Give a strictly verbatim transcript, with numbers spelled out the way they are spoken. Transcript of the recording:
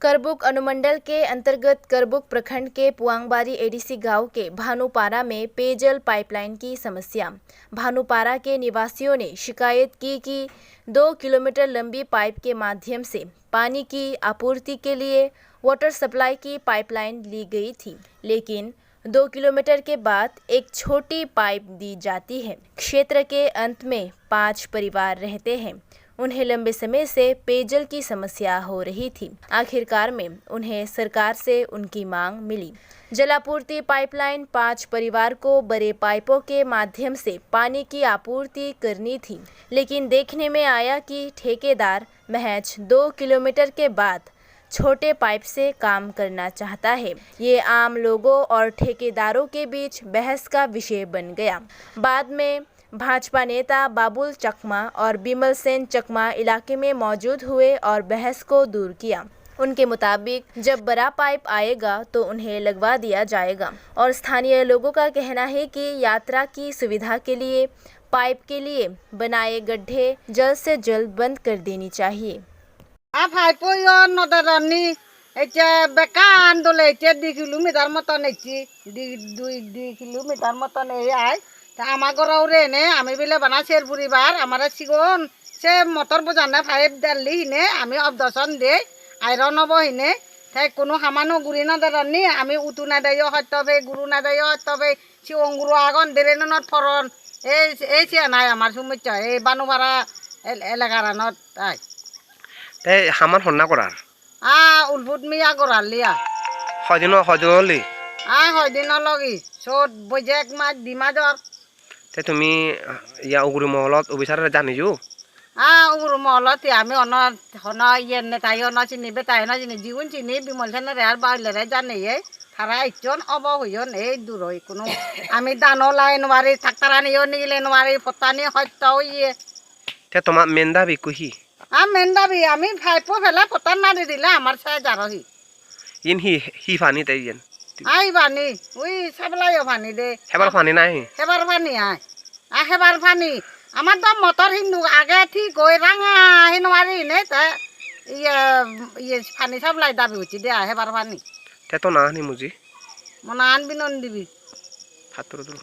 करबुक अनुमंडल के अंतर्गत करबुक प्रखंड के पुआंगबारी एडीसी गांव के भानुपारा में पेयजल पाइपलाइन की समस्या। भानुपारा के निवासियों ने शिकायत की कि दो किलोमीटर लंबी पाइप के माध्यम से पानी की आपूर्ति के लिए वाटर सप्लाई की पाइपलाइन ली गई थी, लेकिन दो किलोमीटर के बाद एक छोटी पाइप दी जाती है। क्षेत्र के अंत में पांच परिवार रहते हैं। उन्हें लंबे समय से पेयजल की समस्या हो रही थी। आखिरकार में उन्हें सरकार से उनकी मांग मिली। जलापूर्ति पाइपलाइन पांच परिवार को बड़े पाइपों के माध्यम से पानी की आपूर्ति करनी थी, लेकिन देखने में आया कि ठेकेदार महज दो किलोमीटर के बाद छोटे पाइप से काम करना चाहता है। ये आम लोगों और ठेकेदारों के बीच बहस का विषय बन गया। बाद में भाजपा नेता बाबुल चकमा और बिमल सेन चकमा इलाके में मौजूद हुए और बहस को दूर किया। उनके मुताबिक, जब बड़ा पाइप आएगा तो उन्हें लगवा दिया जाएगा और स्थानीय लोगों का कहना है कि यात्रा की सुविधा के लिए पाइप के लिए बनाए गड्ढे जल्द से जल्द बंद कर देनी चाहिए। A phai poi o nodarani, eche bekkan dole eche di kilometer moton eche, di, dui, di kilometer moton ei ai. Ta ama goro hure ene, ami bile bana ser puribar, amare sigon, se motor bojana phai dalli hine, ami obdoson de, iron obo hine, te kunu hama no guri nodarani, ami utu nadai o hotto be, guru nadai o hotto be, si onguru agon, dere nonot poron, ei, ei siya nai amar sumujja, ei Banupara el-, elakaranot ai. Te haman honna gorar? A, ulbut miya gorar liya. Hoidin o, hoidin oli? A, hoidin ologi, sot boijek mas, di mas or. Te tumi, ya, uguri moholot officer-re janiyo? A, uguri moholot te ami ono, hono iye netai ono sini, betai ono sini, jigun sini, Bimol senere ar Bailere janiye, tara icchon obo hoyon, ei duroi kunu. Ami dano lai nwari, tractor ani yo nigile nwari, pottani hosto oye. Te toma main dabi ekku hi? A main dabi, ami phai po phela potta nari dile amar sai jaro hi. Yen hi, hi pani te yen? Ai pani, ui supply o pani de. Hebar pani nai? Hebar pani ai. A hebar pani. Amar do motor hindu age thik oi ranga hinwari ne te. Iye, iye pani supply dabi uchi de ai hebar pani. Te to na hani muji? Mona an binon dibi. Phattoro dulu.